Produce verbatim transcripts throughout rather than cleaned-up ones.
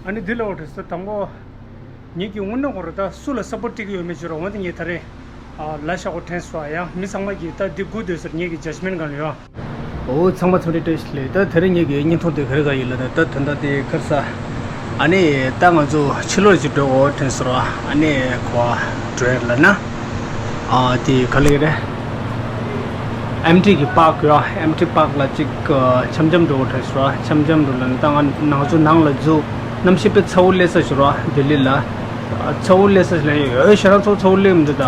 ཨ་ནི་འདི་ལ་འོ་དྲན་སོང་དང་པོ། ངེད་ཀྱི་དངོས་གནས་ཁོ་ར་ད་སུ་ལ་སབ་པོར་ཊི་སྤྲད་ཀྱི་ཡོད་མེད་ཅིག་ར། འོན་ཏེ་ངས་ད་རེས་ཨ་ལ་ཤ་ཁོ་དྲན་སོང་། ཡང་མི་ཚང་མ་གིས་ད་འདི་སྒུག་སྡོད་ཟེར། ངེད་ཀྱི་ཇཇ་མེན་ཊི་གང་ལ་ཡོད། འོ་ཚང་མ་འཚམས་འདྲི་བཀྲ་ཤིས་བདེ་ལེགས། ད་དེ་རིང་ངེད་ཀྱི་བརྙན་ཐུང་དེ་ག་རེ་ག་ཡིན་ལབ་ན། ད་དོན་དག་དེ་ག་རེ་ཟེར། ཨ་ནི་ད་ང་ཚོ་ཕྱི་ལོགས་ཅིག་འགྲོ་དགོས་དྲན་སོང་ར། ཨ་ནི་ག་པར་འགྲོ་ཡ་ལབ་ན། ཨ་དེ་ག་ལ་ཡོད་རེད། ཨེམ་ཊི་གི་པཱརྐ་ཡོད། ཨེམ་ཊི་པཱརྐ་ལ་ཅིག་འཆམ་འཆམ་འགྲོ་དགོས་དྲན་སོང་ར། འཆམ་འཆམ་འགྲོ་ལབ་ན་ད་ང་ང་ཚོ་ནང་ལ་འཛུལ། གནམ་གཤིས་དཔེ་ཚ་བོ་སླེབས་ས་ཞིག་ར། ལྡི་ལི་ལ། ཚ་བོ་སླེབས་ས་ལ་ཡོད། ཞེ་དྲག་ཚ་བོ་ཚ་བོ་སླེབས་མི་འདུག་ད་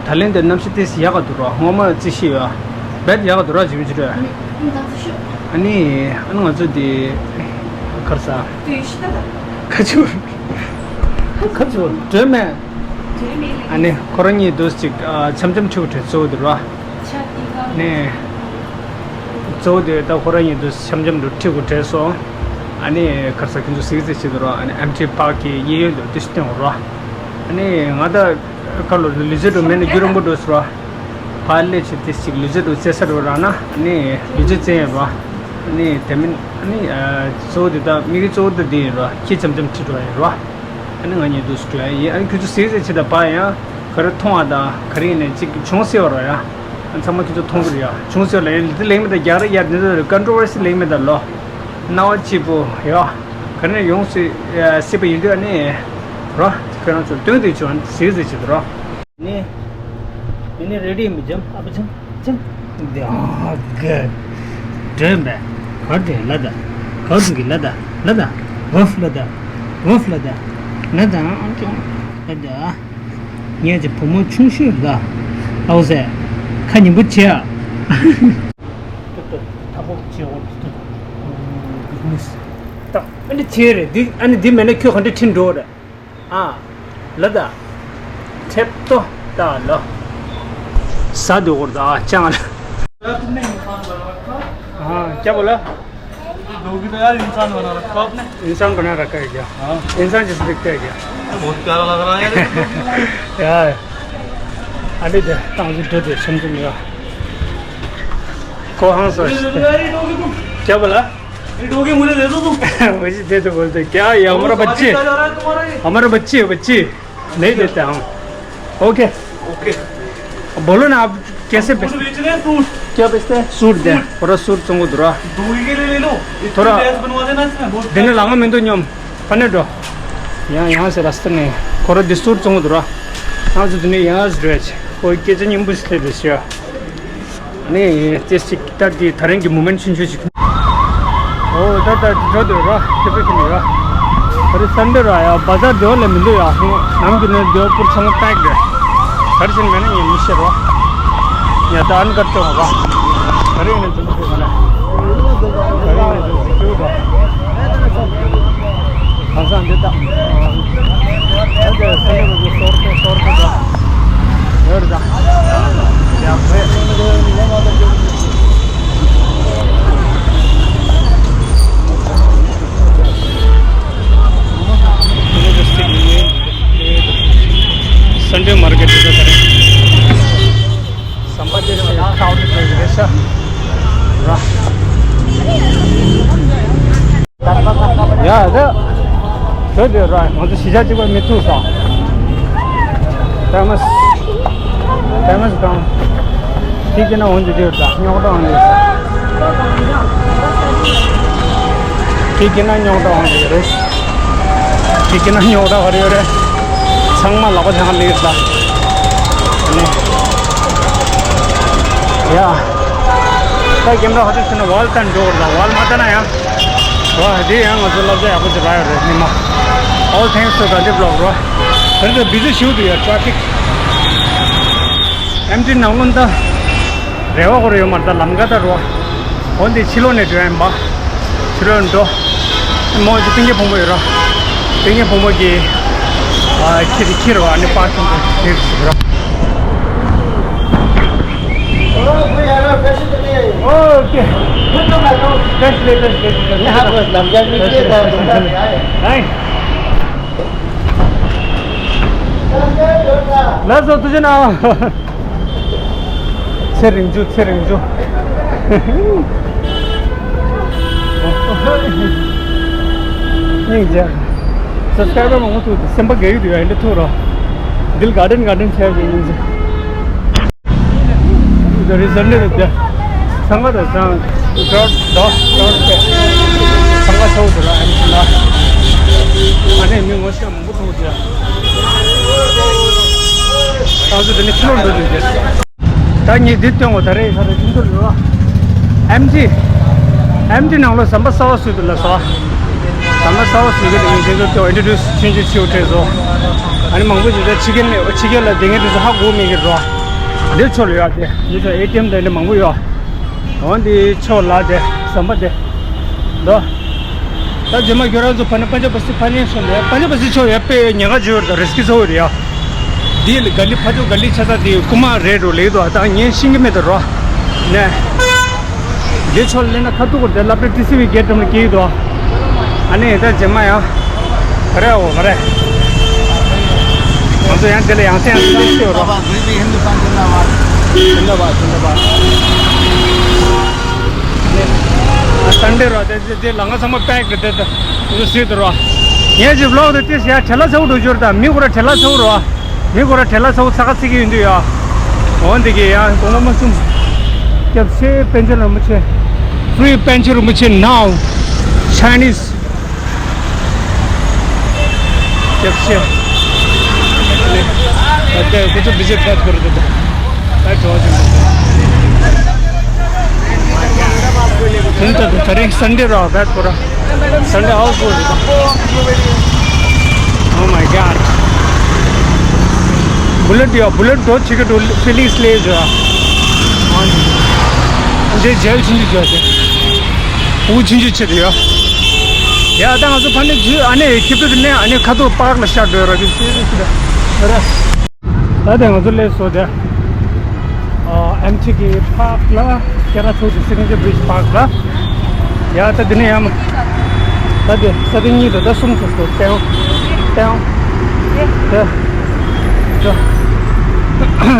ད་ལན་དེ་གནམ་གཤིས་ཏོག་ཙམ་ཡག་ག་འདུག་ར། སྔོན་མ་རྩི་ཤེས་ཡོད། རྦད་ཡག་ག་འདུག་ར། ཇི་མི་ཇི་རེད། ཨ་ནི་ཨ་ནི་ང་ཚོ་དེ་ག་རེ་ཟེར། ཁ་ཆུ། ཁ་ཆུ་སྒྲོལ་མས། ཨ་ནི་ཁོ་རང་གཉིས་འདུག་ཅིག་འཆམ་འཆམ་ཁྲིད་དགོས་དྲན་སོང་དུ་ར། ནས། གཙོ་བོ་དེ་ད་ཁོ་རང་གཉིས་འདུག་འཆམ་འཆམ་དུ་ཁྲིད་དགོས་དྲན་སོང་། ཨ་ནི་ག་རེ་ཟེར། ཁྱེད་ཚོ་གཟིགས་གཟིགས་བྱེད་དུ་ར། ཨ་ནི་ཨེམ་ཊི་པཱརྐ་གི་གཡས་གཡོན་དུ་ཏོག་ཙམ་སྟོན་དགོས་ར། ཨ་ནི་ང་ད་ག་ལོ་ལུས་རྩལ་འགྲོ་མེད་ན་རྒྱུན་རིང་པོ་འགྲོ་སོང་ར། ཕར་སླེབས་བྱས་ཏོག་ཙམ་ལུས་རྩལ་འགྲོ་རྩེ་ས་འགྲོ་རག་ན། ཨ་ནི་ལུས་རྩལ་རྩེ་ཡིན་ར། ཨ་ནི་དེ་མིན་ཨ་ནི་གཙོ་བོ་དེ་ད་དམིགས་ཡུལ་གཙོ་བོ་དེ་འདི་ཡིན་ར། ཁྱེད་འཆམ་འཆམ་ཁྲིད་འགྲོ་ཡ་ཡིན་ར། ཨ་ནི་ང་གཉིས་འདུག་སེ་འགྲོ་ཡ་ཡིན། ཨ་ནི་ཁྱོད་ཚོ་གཟིགས་གཟིགས་བྱེད་དང་། པ་ཡང་ག་རེ་མཐོང་བ་དང་ག་རེ་ཡིན་ནའི་ཅིག་བྱུང་སྲིད་པ་རེད་ཡ། ཨ་ཚང་མ་ཁྱོད་ཚོ་མཐོང་གི་རེད་ཡ། བྱུང་སྲིད་པ་ལ་ཡ་འདི་ལེགས་མེད་དང་རྒྱག་རེས་ཡ་འདི་ཚོ་རེད། ཀོན་ཊོ་ཝར་སི་ལེགས་མེད་དང་ལོ། སྣང་བ་སྐྱིད་པོ་ཡ། ག་རེ་ཡོང་སྲིད་ཡ་སྲིད་པ་ཡིན་དུས། ཨ་ནི་རོ། ཁྱོད་རང་ཚོ་སྟོན་དུས་ཆུང་གཟིགས་གཟིགས་བྱེད་དུ་རོ། ནི། ནི་ནི་རེ་རེ་མི་འཇམ་ཨ་བ་འཇམ་འཇམ། དེ་ཨ་ག་སྒྲོན་པས། གར་དེ་ལ་ད། གར་དུ་གི་ལ་ད། ལ་ད། ཝོབ་ལ་ད། ཝོབ་ལ་ད། ལ་ད་ཨང་ཅོང་ལ་ད། ངས་ཀྱི་བུ་མོ་ཆུང་ཤོས་ལ། ཨའོ་ཟེ། ཁ་ཉིན་པོ་བྱེད་ཨ། ཏོག་ཏོག་ཐ་ཕོག་བྱེད་འོང་དུ། ཨ་ནི་བྱེད་རེད་འདི། ཨ་ནི་འདི་མེད་ན་ཁྱོད་ག་འདྲ་ཁྲིད་འགྲོ་རེད། हाँ, लदा। ठेप तो डालो। साधु गुरु दा चैनल। आपने इंसान बना रखा। हाँ, क्या बोला? डोगी तो यार इंसान बना रखा आपने। इंसान बना रखा है क्या? हाँ। इंसान जैसे दिखता है क्या? बहुत प्यारा लग रहा है यार। यार, अभी दे, तांजू दे दे, समझ में आ। को हाँ सोचते? क्या बोला? ये डोगी मुझे दे दो तुम। मुझे दे दो बोलते, क्या ये हमारा बच्चे? हमारा बच्चे है, बच्चे। नहीं देता हूँ। ओके। ओके। बोलो ना, आप कैसे मुझे बेचते? बेच रहे हैं सूट। क्या बेचते हैं? सूट दे। पूरा सूट चंगो दुरा। डोगी के लिए ले लो। थोड़ा ड्रेस बनवा देना इसमें, बहुत दिन लगा मैं तो नियम। पन्ने दो। यहाँ, यहाँ से रास्ते नहीं। थोड़ा डिस्टूर चंगो दुरा। हाँ, जो दुनिया यहाँ से ड्रेस। कोई के चंग इम्बुस थे बेसिया। ནས་ཏེ་སི་ཀི་ཏར་གྱི་ཐ་རེང་གི་མུ་མེན་ཆུང་ཆུང་ཞིག་འོ་ད་ད་འགྲོ་འདོད་ར། ཏེ་པེ་ཁི་ནི་ར། ད་རེས་སན་ཌེ་ར་ཡ། བ་ཛར་དེ་བ་ལས་མི་འདུག་ཡ། ནམ་གི་ནས་དེ་བ་པུར་ཚང་མ་པེག་རེད། ག་རེ་བྱས་ནས་མེད་ན་ངས་མི་ཤེས་ར། ཡ་ད་ཨན་གར་ཏོ་ཧ་བ། ད་རེས་ནས་འཛུལ་ཐུབ་མ་རེད། ད་རེས་ནས་འཛུལ་ཐུབ་ར། གང་ཟག་འདི་ད། ཨ་ད་སན་ཌེ་ར་གི་སོར་ཏེ་སོར་ཏེ་ད། ཡོད་རེད་ད། ཡ་བས། Sunday market is there. Somebody is crowded like this. ཡ་ད། ད་དེ་ར་ང་ཚོ་གཞིས་ཆགས་གཅིག་པ་མི་ཐུག་ས། ད་མ། ད་མ་སི་གང་། ཁྱི་ཀི་ན་འོང་དུ་དེ་ར་རྙོག་དྲ་འོང་དུ། ཁྱི་ཀི་ན་རྙོག་དྲ་འོང་དུ་རེད། ཁྱི་ཀི་ན་རྙོག་དྲ་ག་རེ་ཡོད་རེད། ཚང་མ་ལག་པ་བྱང་ལེགས་ལ། ཡ། ད་ཀེམ་ར་ཧོ་ཏེལ་ཚུན་ན་ཝལ་ཏན་འགྲོ་བར་ལ་ཝལ་མ་ལྟ་ན་ཡང་། རོ་དེ་ཡང་ང་ཚོ་བསླབ་བྱ་ཡག་པོ་ཅིག་རག་ཡོད་རེད་ཉི་མ། All thanks to Gandhi Vlog རོ། ད་རེས་བི་ཟི་ཞེ་པོ་འདུག་ཡ་ཊ་ཕིག་ཨེམ་ཊི་ནང་ལོགས་ད། རེ་བ་ཁོ་རེ་ཡོད་མ་རེད་ད་ལམ་ཀ་ད་རོ། འོ་འདི་ཕྱི་ལོགས་ནས་འགྲོ་ཡ་ཡིན་པ། ཕྱི་ལོགས་འགྲོ། མོ་ཅིག་སྟེང་གི་བུ་མོ་ཡོད་ར། སྟེང་གི་བུ་མོ་གི། ཨ་ཁྱི་དེ་ཁྱི་རོ། ཨ་ནི་པར་ཀིང་དེ་ཁྱི་རོ། Okay. Translate, translate, translate. ལགས་སོ། ཐུགས་རྗེ་གནང་། ཚེ་རིང་བྱུང་། ཚེ་རིང་བྱུང་། སྙིང་རྗེ། སབ་སི་ཀ་རའི་བར་མང་པོ་ཐུག་འདུག་སེམས་པ་དགའ་གི་འདུག་ཡ། ཨེ་འདྲ་ཐུག་རོགས། འདི་ལ་གར་ཌན་གར་ཌན་བྱས་པའི་ཡིན་ཟེར། འདི་རི་ཟོཊ་འདི་རེད་དེ། ཚང་མ་དང་ཚང་ཌོག་ཌོག་སྐད། ཚང་མ་ཚོགས་འདུག་ར། ཨེམ་ཆི་ལ། ཨ་ནི་མི་ངོ་ཤེས་མང་པོ་ཐུག་འདུག་ཡ། ད་ཚོ་འདི་ནི་ཕྱི་ལོགས་འགྲོ་འདུག་ཟེར། ད་ངས་འདི་སྟོན་གོ། ད་རེས་ས་རེ་ཁྱིམ་ཚང་ལ་ཨེམ་ཆི། ཨེམ་ཆི་ནང་ལོ་ཟམ་པ་གསར་པ་བཟོས་འདུག་ལ་ཟེར། ཟམ་པ་གསར་པ་བཟོས་གི་འདུག་ངས་ཁྱེད་ཚོར་ཨིན་ཊྲོ་ཌིའུ་སི་ཆུང་ཆུང་ཞུ་སྤྲད་སོང་། ཨ་ནི་མང་པོ་ཞིག་ད་ཕྱི་རྒྱལ་ནས་ཕྱི་རྒྱལ་ལ་བསྡད་མཁན་དེ་ཚོ་ཧ་གོ་མེད་ཀྱི་རེད། འདི་ཕྱོགས་ལ་ཡོད་དེ། འདི་ཚོ་ཨེ་ཊི་ཨེམ་དང་འདི་མང་པོ་ཡོད། འོ་འདི་ཕྱོགས་ལ་དེ་ཟམ་པ་དེ། འདུག་ད་རྗེས་མ་ཁྱོད་རང་ཚོ་ཕ་ནི་པན་ཇབ་བ་སི་ཕ་ནི་སོང་ནས། པན་ཇབ་བ་སི་ཕྱོགས་ཡ་དཔེ་ཉེན་ཁ་ཅིག་ཡོད་རེད། ད་རི་སི་ཀི་ཚ་པོ་རེད་ཡ། འདི་ལ་ག་ལི་ཕ་ཇོ་ག་ལི་ཆ་ཚ་དེ་རྐུ་མ་རེད་འགྲོ་ལེགས་འདུག་ད་ངས་ཤེས་ཀྱི་མེད་ད་རོ། ནས། འདི་ཕྱོགས་ལ་སླེབས་ན་ཁ་ཐུག་གོ་དེ་སློབ་གྲྭ་ཊི་སི་ཝི་གེ་ཊི་འགྲམ་ལ་སྐྱེལ་གྱི་འདུག་ཨ་ནི་ད་རྗེས་མ་ཡ། ག་རེ་འོ་ག་རེ། ང་ཚོ་ཡང་དེ་ལ་ཡང་སེ་ཡང་སེ་ཤེས་རོགས། ཟིན་དུ་བ་ཟིན་དུ་བ། ཨ་སན་ཌེ་རོ། དེ་དེ་ལ་ང་ཚང་མ་པེག་རེད་དེ། དེ་ཟིན་དུ་རོ། ངས་ཅིག་བི་ལོག་དེ་ཏིས་ཡ་བྲེལ་བ་ཚ་པོ་འགྲོ་རྒྱུ་རེད། ད་མི་ཁོ་ར་བྲེལ་བ་ཚ་པོ་རོ། མི་ཁོ་ར་བྲེལ་བ་ཚ་པོ་ཚ་ཁ་ཚིག་གི་ཡོད་འདུག་ཡ། འོ་འདི་གི་ཡ་གོང་མ་མ་གསུམ། སྐྱབས་ཆེ་པཎ་ཆེན་རིན་པོ་ཆེ། Free Panchen Rinpoche now. Chinese. སྐྱབས་ཆེ། ད་ལྟ་ཁོ་ཚོ་བི་ཟི་ཊི་ཁ་ཐོར་འདུག་ད་གྲོགས་ཅིག་འདུག་ད་ད་རིང་སན་ཌེ་ར་བད་ཁོ་ར། སན་ཌེ་ཨའོ་ཁོ་ར། Oh my god. བུ་ལེཊ་ཡོད། བུ་ལེཊ་འགྲོ་བྱེད་ཀྱི་འགྲོ་ཕི་ལིང་སི་ལེ་ཇོ། འདི་ཇེལ་ཆུང་ཆུང་ཅོ་ཅེ། འུ་ཆུང་ཆུང་ཆེད་དུ་ཡོད། ཡ་ད་ང་ཚོ་ཕ་ནི་ཇུ་ཨ་ནི་ཁྱི་ཕྲུ་དེ་ནས་ཨ་ནི་ཁ་ཐུག་པཱག་ལ་ཤར་འགྲོ་ཡོད་ར། ཅི་ཞིག་ར། ད་དེ་ང་ཚོ་སླེབས་སོང་དེ། ཨ་ཨེམ་ཆི་གི་པཱག་ལ་སྐད་གྲགས་ཆོག་ཅིག་སི་གན་ཇར་བི་རི་ཇི་པཱག་ལ། ཡ་ད་འདི་ནས་ཡ་མ། ད་འདི་ས་ཐེངས་གཉིས་དང་ད་གསུམ་སོང་སོང་ཏེའོ། ཏེའོ། ཏེ། ཏེ།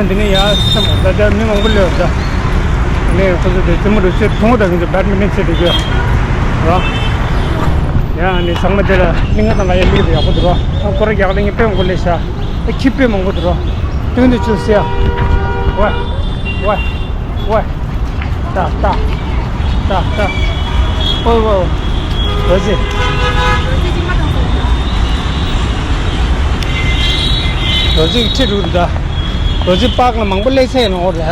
འདི་ནས་ཡ་ས་མ་ད་ད་མི་མང་པོ་སླེབས་ད། ནས་ཁོ་ཚོ་དེ་ཙི་མོ་རུ་ཆེ་ཐུང་ད་ཁོ་ཚོ་བེད་མི་ཊན་ཆེ་དེ་གྱོ། ར། ཡ་ནས་ཚང་མ་དེ་ལ་གླིང་ག་དང་ང་ཡ་གླིང་ག་དེ་ཡག་པོ་འདུག་ར། ཁོ་ར་རྒྱག་གླིང་གི་དཔེ་མང་པོ་སླེབས་ཤག་ཨ་ཁྱི་དཔེ་མང་པོ་འདུག་ར། སྟོན་དུ་ཆུ་སེ་ཡ། ཝེ། ཝེ། ཝེ། ཏ་ཏ། ཏ་ཏ། ཨོ་ཨོ། རོ་ཛི། རོ་ཛི་གི་ཁྲིད་འགྲོ་གི་འདུག་རོ་ཛི་པཱག་ལ་མང་པོ་སླེབས་ཚར་ཡིན་ནོ་རེད་ཨ།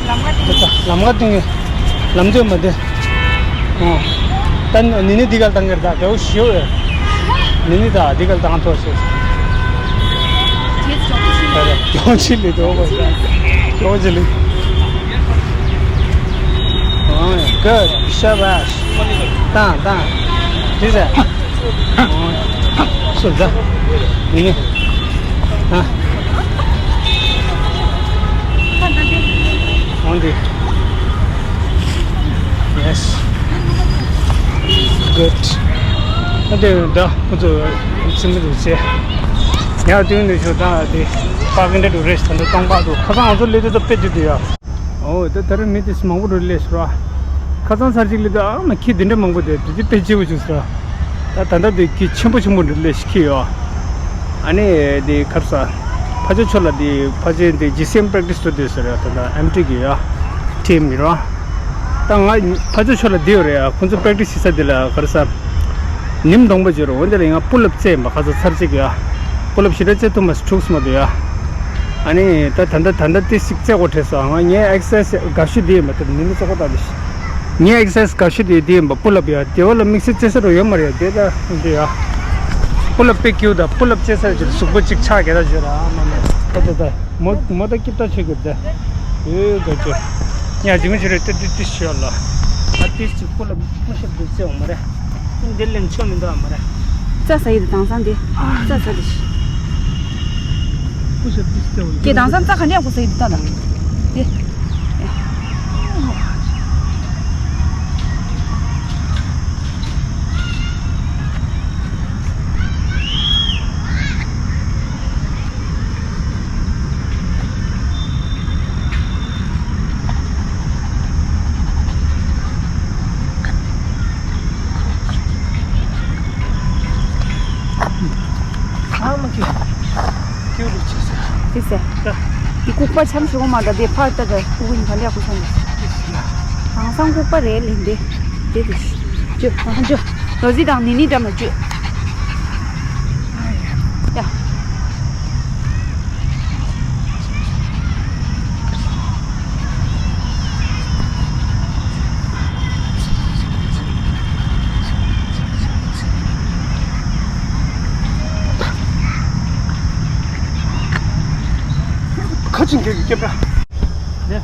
ལམ་ཁ་སྟོན་གི། ལམ་སྟོན་མ་འདི། ཨོ། ད་ནི་ནི་འདི་ག་ལ་བཏང་གི་རེད་ད། དེའུ་ཞིའོ་ཡ། ནི་ནི་ད་འདི་ག་ལ་བཏང་ཐོག་ཞེས། ཀྱོང་ཆི་ལི་དོ་བ། ཀྱོང་ཆི་ལི། ཨོ། Good. ཤ་བཱཤ། བཏང་བཏང་། དེ་ཟེར། ཨོ། སུ་ད། ནི་ནི། ཨ། འོང་དེ། Yes. Good. ཨ་དེ་ད་ཁོ་ཚོ་ཚིམ་མི་འདུག་ཟེར། ཡང་དུས་འདི་ཞོ་ད་དེ་པཱག་གི་འདྲ་འདུག་རེད། ད་འདི་སྟོང་པ་འདུག་ཁ་སང་ང་ཚོ་སླེབས་དུས་ད་དཔེ་དུས་འདུག་ཡ། ཨོ་ད་ད་རེས་མི་དེ་མང་པོ་འགྲོ་སླེབས་སོང་ར། ཁ་སང་ཚར་གཅིག་སླེབས་དུས་ཨ་མ་ཁྱི་འདི་འདྲ་མང་པོ་འདུག་དེ་དཔེ་སྐྱིད་པོ་བྱུང་སོང་ར། ད་ད་ལྟ་དེ་ཁྱི་ཆེན་པོ་ཆེན་པོ་འདྲ་སླེབས་ཤིག་ཁྱི་ཡོད། ཨ་ནི་དེ་ཁར་ས། ཕ་ཇོ་ཆོ་ལ་དེ་ཕ་ཇོ་དེ་ཇི་སི་ཨེམ་པེག་ཊི་སི་ཏུ་དེ་ཟེར་ཡ། ད་ད་ཨེམ་ཊི་གི་ཡ། ཊིམ་ཡོད་ར། ད་ང་ཕ་ཇོ་ཆོ་ལ་དེ་ཡོད་རེད་ཡ། ཁོང་ཚོ་པེག་ཊི་སི་བྱེད་ས་དེ་ལ་ཁར་ས། ཉིན་གདོང་པ་བརྗོད་རོགས། འོན་ཏེ་ལ་ཡང་པུལ་ཨབ་རྩེ་ཡིན་པ། ཁ་ས་ཚར་གཅིག་ཡ། པུལ་ཨབ་ཞེ་དྲག་རྩེ་ཐུབ་མ་སོང་། དྲུག་སུ་མ་འདུག་ཡ། ཨ་ནི་ད་ད་ལྟ་ད་ལྟ་ཏི་སིག་རྩེ་གོ་ཁྲེ་སོ། ང་ངའི་ཨེག་སར་སའི་ཛི་དགའ་ཤོས་དེ་ཡིན་པ། དེ་ནི་ནི་ཚོ་གོ་ད་དེ་ཤི། ངའི་ཨེག་སར་སའི་ཛི་དགའ་ཤོས་དེ་དེ་ཡིན་པ། པུལ་ཨབ་ཡ། དེ་བ་ལ་དམིགས་བསལ་རྩེ་ས་རུ་ཡོད་མ་རེད། དེ་ད་འདི་ཡ། པུལ་ཨབ་དཔེ་སྐྱིད་ད། པུལ་ཨབ་རྩེ་ས་ཅིག་གཟུགས་པོ་གཅིག་ཆག་གེ་ད་བརྗོད་ར། ཨ་མ་མ་ད་ད་ད། མོ་མོ་ད་སྐྱིད་ད་ཆོད་གི་ད། ཨེ་དགའ་ཆོས། ཉ་ཇི་མི་ཆོད་རེད། ཏི་ཏི་ཏི་ཤོད་ལ། ཨ་ཏི་ཅི་པུ་ལ་པུ་ཤ་བི་ཙེ་འོ་མ་རེད། འདི་ལེན་ཆོ་མི་འདུག་ཨ་མ་རེད། རྩྭ་ཟ་ཡི་དང་སང་དེ། རྩྭ་ཟ་དེ་ཤི། པུ་ཤ་བི་ཙེ་འོ་མ་རེད། ཀྱེ་དང་སང་རྩྭ་ག་ནས་ཡག་པོ་ཟ་ཡི་དུ་ད་ད། དེ། ཨ་མ་ཁྱོད། ཁྱོད་རུ་ཆེ་ས། དེ་ཟེར། ད། དེ་ལྐུགས་པ་འཆམ་ཞིག་འོང་མ་འདྲ་དེ་ཕར་ལྟ་ད་ལྐུགས་ཡིན་ག་འདྲ་ཁུ་སོང་ནས། དེ་ཟེར་ལ། དེང་སང་ལྐུགས་པ་རེད་ལེ་འདི། དེ་དེ། ཅུ་ཨ་ཅུ། རོ་ཟི་དང་ནི་ནི་འགྲམ་ལ་ཅུ། ཡ། ཁ་ཆེ་གི་སྐྱེ་པ། ནས།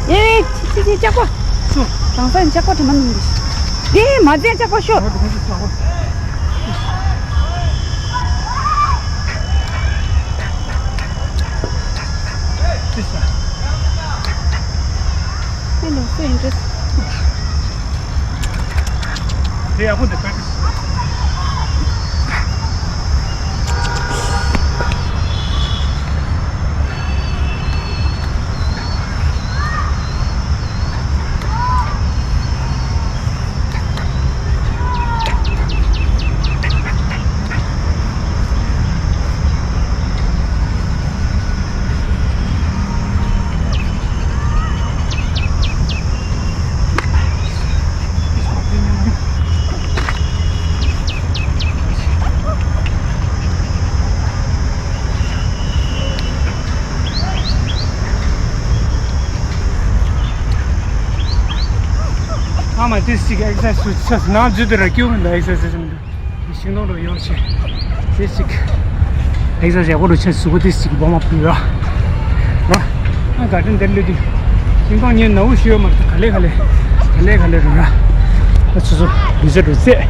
ཨེ། ཆི་ཆི་ཆི་ལྕགས་པ། སུ། དེང་སང་ལྕགས་པ་དྲི་མ་ནུམ་གི། དེ་མ་བཙལ་ལྕགས་པ་ཤོར། དེ་ཡག་པོ་འདུག་པ། ཨ་མ་དེ་ཅིག་ཨེག་སར་སའིཛ་ནང་འཛུལ་དུས་ར་སྐྱིད་པོ་མི་འདུག་ཨེག་སར་སའིཛ་མི་འདུག་ཤིང་སྡོང་རུ་ཡོང་ཆེ། དེ་ཅིག་ཨེག་སར་སའིཛ་ཡག་པོ་རུ་ཆེ་གཟུགས་པོ་དེ་ཅིག་སྦོམ་མ་ཕུལ་ར། ར། ཨ་ག་དྲིན་དེར་ལུས་དུས། ཤིང་སྡོང་ཉེ་ནའུ་ཞུ་ཡོད་མ་རེད། ག་ལེ་ག་ལེ། ག་ལེ་ག་ལེ་རུ་ར། ཨ་ཆུ་ཚོད་ལུས་ཚད་རུ་ཚད།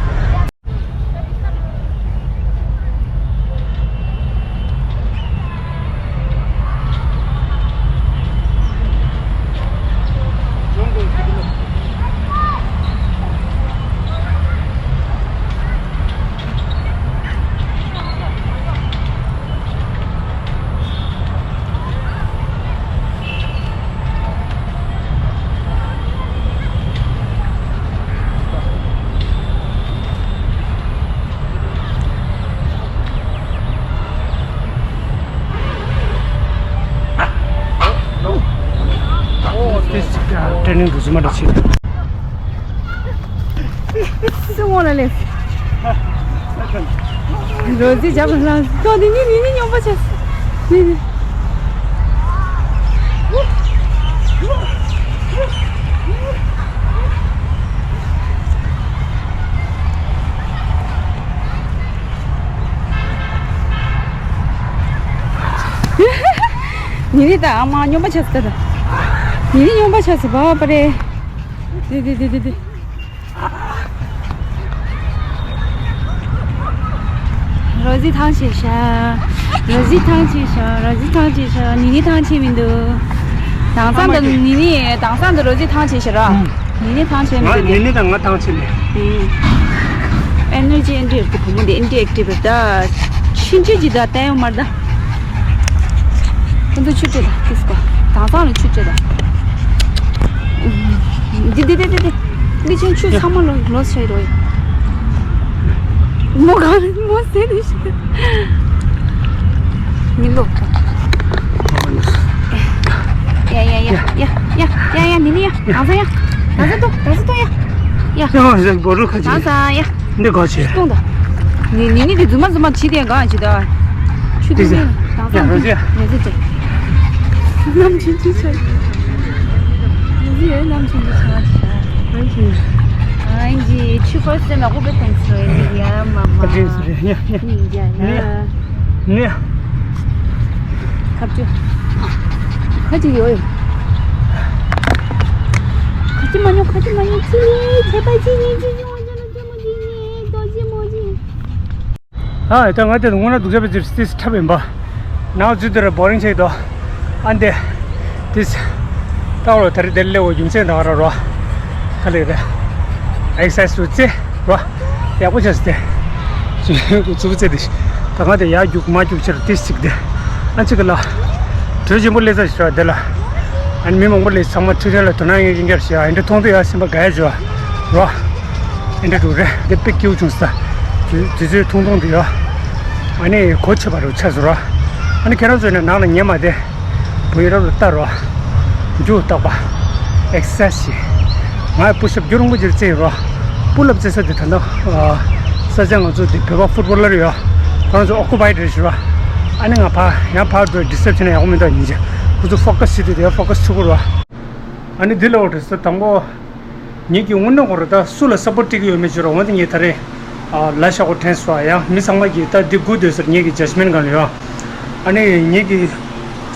ཨོ་ཏེ་སི་ཀ་ཊེ་ནིང་འགྲོ་རྒྱུ་མ་འདྲ་བྱེད། སུ་ངོ་ལ་ལས། རོ་ཟི་རྒྱབ་ལ་ལངས། ཏོ་ནི་ནི་ནི་ནི་སྨྱོན་པ་བྱས། ནི་ནི། ནི་ནི་ད་ཨ་མ་སྨྱོན་པ་བྱས་ད་ད། ནི་ནི་སྨྱོན་པ་བྱས་བ་པ་རེ། དེ་དེ་དེ་དེ་དེ། རོ་ཟི་ཐང་ཆད་ཤག་རོ་ཟི་ཐང་ཆད་ཤག་རོ་ཟི་ཐང་ཆད་ཤག་ནི་ནི་ཐང་ཆད་མི་འདུག་དེང་སང་དུ་ནི་ནི་དེང་སང་དུ་རོ་ཟི་ཐང་ཆད་ཤག་ར། ཨུམ། ནི་ནི་ཐང་ཆད་མི་ང་འདུག་ནི་ནི་དང་ང་ཐང་ཆད་མེད། ཨུམ། ཨེ་ནར་ཇི་ཨེན་ཌི་ཨེག་ཊིབ་བུ་མོ་འདི་ཨེན་ཌི་ཨེག་ཊིབ་རེད་ད། ཕྱིན་ཆད་ཅི་ད་བསྟན་ཡོད་མ་རེད་ད། ཁོ་ཚོ་ཆུ་སྤྲད་ད་ཏིས་ཀོ། དེང་སང་ལ་ཆུ་སྤྲད་ད། འདི་འདི་འདི་འདི་འདི། འདི་ཆེན་ཆུ་ཚང་མ་ལོ་ལོ་ཆེ་རོ། མོ་ག་རེ་མོ་ཟེར་ནི་ཤི། མི་ལོ། ཡ་ཡ་ཡ་ཡ་ཡ་ཡ་ཡ་ནི་ནི་ཡ། དེང་སང་ཡ། དེང་སང་ཏོ་དེང་སང་ཏོ་ཡ། ཡ། ཡ་ཟེར་སྒོ་རུ་ཁ་ཅིག་དེང་སང་ཡ། འདི་གོ་ཆེ། སྟོང་དང་། ནི་ནི་ནི་དེ་རྫུན་མ་རྫུན་མ་བྱེད་དེ་གང་བྱེད་ད། ཆུ་དེ་དེ་ཟེར། དང་ཡ་སང་རོ་ཟེར། ཡ་ཟེར་ཏེ། ནམ་ཆུང་ཆུང་ཆ། རོ་ཟེར་ཡ་ནམ་ཆུང་ཆུང་ཆ། ནམ་ཆུང་ཆུང་། ཨ་ནི་ཆུ་ཕོར་སེ་མ་ཁོ་པེ་ཐེངས་རོ་ཡ་ཡ་མ་མ། ཨ་ཅེ་སུ་རེ་ཡ་ཡ། ནི་ཡ་ཡ། ནི་ཡ། ནི་ཡ། ཁབ་ཅུ། ཁ་ཅིག་ཡོད་ཡོད། ཁ་ཅིག་མ་ཉོ་ཁ་ཅིག་མ་ཉོ་ཅི་ཁྱད་པར་ཅི་ཉན་ཅི་ཉོ་ཅི་ལ་ཅི་མོ་ཅི་ཉན་རྡོ་རྗེ་མོ་ཅི། ཨ་ད་ང་དེ་སྔོན་ན་སྡུག་ཅག་པའི་ཅིབ་ཏིས་འཁྲབ་ཡིན་པ། ནང་འཛུལ་དུ་ར་བོ་རིང་ཆགས་འདུག་ཨ་འདི། ཏིས། ལྟ་བ་ལ་དེ་རིང་དེར་སླེབས་འོ་རྒྱུ་མཚན་དང་ར་རོ། ག་ལེ་རེད། ཨེག་སར་སའིཛ་རུ་རྩེ་རོ། ཡག་པོ་བྱས་ཏེ། ཚུབ་ཚུབ་རྩེ་དེ། ད་ང་དེ་ཡར་རྒྱུག་མར་རྒྱུག་ཕྱིར་ཏིས་ཅིག་དེ། ཨ་ཅིག་ག་ལ། དྲོད་ཆེན་པོ་སླེབས་ཚར་ཞིག་ར་འདི་ལ། ཨ་ནི་མི་མང་པོ་སླེབས། ཚང་མ་འཕྲོད་བསྟེན་ལ་དོ་སྣང་ཡོད་མཁན་རྐྱང་ཞིག་ཨ་འདྲ་མཐོང་དུས་ཡ་སེམས་པ་དགའ་ཡ་བྱོས་ར། ཨ་འདྲ་འདུག་རེད། འདི་དཔེ་སྐྱིད་པོ་བྱུང་ས། དུས་དུས་ཚོད་ཐུང་ཐུང་འདུག་ཡ། ཨ་ནི་གོ་ཆོད་པ་རུ་ཆགས་སོང་ར། ཨ་ནི་ཁྱེད་རང་ཚོ་ནས་ནང་ལ་ཉལ་མ་བསྡད། བུ་ཡུ་རབ་ལ་ལྟ་རོགས། མཇུག་རྟག་པ། ཨེག་སར་སའི་ཛི། ང་པུ་ཤབ་རྒྱུན་རིང་པོ་ཅིག་རྩེ་ཡོད་རོགས། པུལ་ལབ་རྩེ་ས་དེ་ད་ལྟ། ས་ཆ་ང་ཚོ་དེ་བོད་པ་ཕུཊ་བོ་ལར་ཡོད། ཁོ་རང་ཚོ་ཨོ་ཀུ་པའིཌ་རེད་ཞུ་རོགས། ཨ་ནི་ང་ཕར་ཡང་ཕར་འགྲོ་ཌི་སི་ཊབ་བྱས་ན་ཡག་པོ་མི་འདུག་ཉིན་ཅིག་ཁོ་ཚོ་ཕོ་ཀ་སི་བྱེད་དུས་དེ་ཕོ་ཀ་སི་ཆུ་བུར་བ། ཨ་ནི་འདི་ལ་འོ་དྲི་ས་དང་པོ། ངེད་ཀྱི་དངོས་གནས་ཁོ་ར་ད་སུ་ལ་སབ་པོར་ཊི་སྤྲད་ཀྱི་ཡོད་མེད་ཅིག་ར། འོན་ཏེ་ངས་ད་རེས་ལ་ཤ་ཁོ་དྲན་སོང་ཡ། མི་ཚང་མ་གིས་ད་འདི་སྒུག་སྡོད་ཟེར་ངེད་ཀྱི་ཇཇ་མེན་ཊི་སྒང་ལ་ཡོད། ཨ་ནི་ངེད་ཀྱི་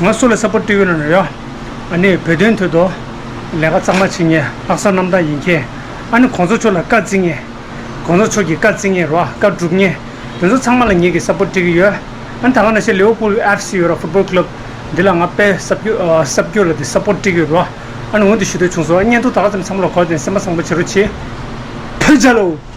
ང་སུ་ལ་སབ་པོར་ཊི་སྤྲད་ཀྱི་ཡོད་ན་ཡ། ཨ་ནི་བོད་དོན་དོན་དུ་ལས་ཀ་གཙང་མ་བྱེད་མཁན། ལྷག་བསམ་རྣམ་དག་ཡིན་མཁན། ཨ་ནི་གོང་ས་མཆོག་ལ་བཀའ་བརྩི་མཁན། གོང་ས་མཆོག་གི་བཀའ་བརྩི་མཁན་ར་བཀའ་སྒྲུབ་མཁན། དེ་ཚོ་ཚང་མ་ལ་ངེད་ཀྱིས་སབ་པོར་ཊི་སྤྲད་ཀྱི་ཡོད། ཨ་ནི་ད་ག་ནང་བཞིན་ལི་ཝར་པུལ་ཨེཕ་སི་ཡོད་ར། ཕུཊ་བོལ་ཀླབ། འདི་ལ་ང་དཔེ་སབ་སྐྱོ་ཨ་སབ་སྐྱོ་ལ་དེ་སབ་པོར་ཊི་སྤྲད་ཀྱི་ཡོད་ར། ཨ་ནི་འོ་དེ་ཞུ་འདོད་བྱུང་སོང་། ཨ་བརྙན་ཐུང་ད་ག་ཙམ་ཚང་མ་ལ་གོ་དེ་སེམས་པ་བཟང་པོ་བྱེད་རོགས་བྱེད། ཕུལ་བྱ་ལོ།